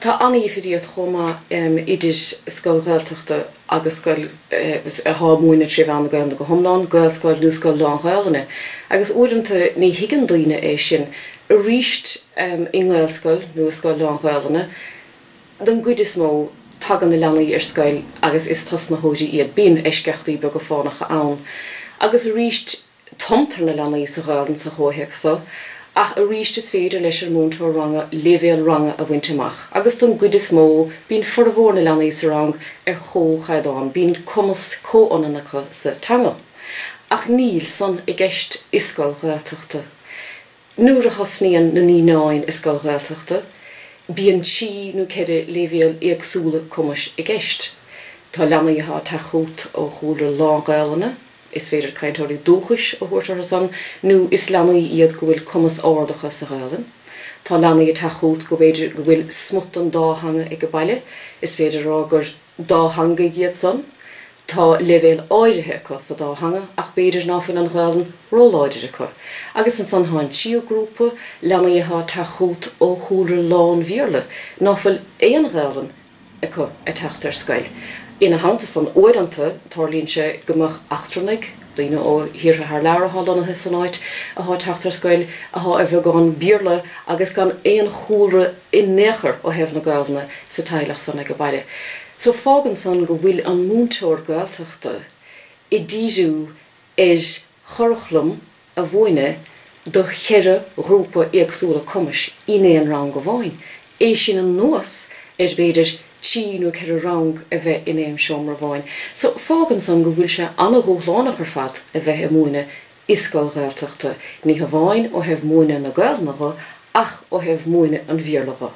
Tá an-dhifríocht chomh maith idir scoil Ghaeltachta agus scoil athá ag múineadh tré mheán na Gaelainne go hiomlán, Gaelscoil nó scoil lán-Ghaelainne. Agus uaireanta ní thuigeann daoine é sin. Arís i nGaelscoil nó i scoil lán-Ghaelainne, don gcuid is mó, tagann na leanaí ar scoil agus is tosnaitheoirí iad. Bíonn eisceachtaí beaga fánacha ann. Agus arís, tumtar na leanaí sa Ghaelainn sa chomhthéacs so, ach arís is féidir leis an múinteoir ranga léibhéal ranga a bhaint amach agus don gcuid is mó bíonn formhór na leanaí sa rang ar chomhchaighdeán, bíonn cumas comhionann acu sa teanga. Ach níl san i gceist i scoil Ghaeltachta. Nuair a thosnaíonn na naíonáin i scoil Ghaeltachta, bíonn trí nó ceithre léibhéal éagsúla cumais i gceist. Tá leanaí athá ag teacht chugat ó chúlra lán-Ghaelainne, Is féidir cainteoirí dúchais a thabhairt orthu san nó is leanaí iad go bhfuil cumas ard acu sa Ghaelainn. Tá leanaí ag teacht chugat go b'fhéidir go bhfuil smut den dá theanga age baile. Is féidir a rá gur dátheangaigh iad san. Tá leibhéal áirithe acu sa dá theanga ach b'fhéidir ná fuil an Ghaelainn róláidir acu. Agus ansan tá an tríú grúpa, leanaí athá ag teacht chugat ó chúlra lán-Bhéarla, ná fuil aon Ghaelainn acu ag teacht ar scoil. Ina theannta san, uaireanta, tarlaíonn sé go mbeadh eachtrannaigh, daoine ó thíortha thar lear athá lonnaithe san áit, athá ag teacht ar scoil, athá ar bheagán Béarla agus gan aon chúlra in aon chor ó thaobh na Gaelainne sa teaghlach san age baile. So fágann san go bhfuil an múinteoir Gaeltachta ag díriú ar churaclam a mhúineadh do cheithre ghrúpa éagsúla cumais in aon rang amháin, é sin anuas ar b'fhéidir trí nó ceithre rang a bheith in aon seomra amháin. So, fágann san go bhfuil sé an-dhúshlánach ar fad a bheith ag múineadh i scoil Ghaeltachta, ní hamháin ó thaobh múineadh na Gaelainne dho ach ó thaobh múineadh an Bhéarla dho.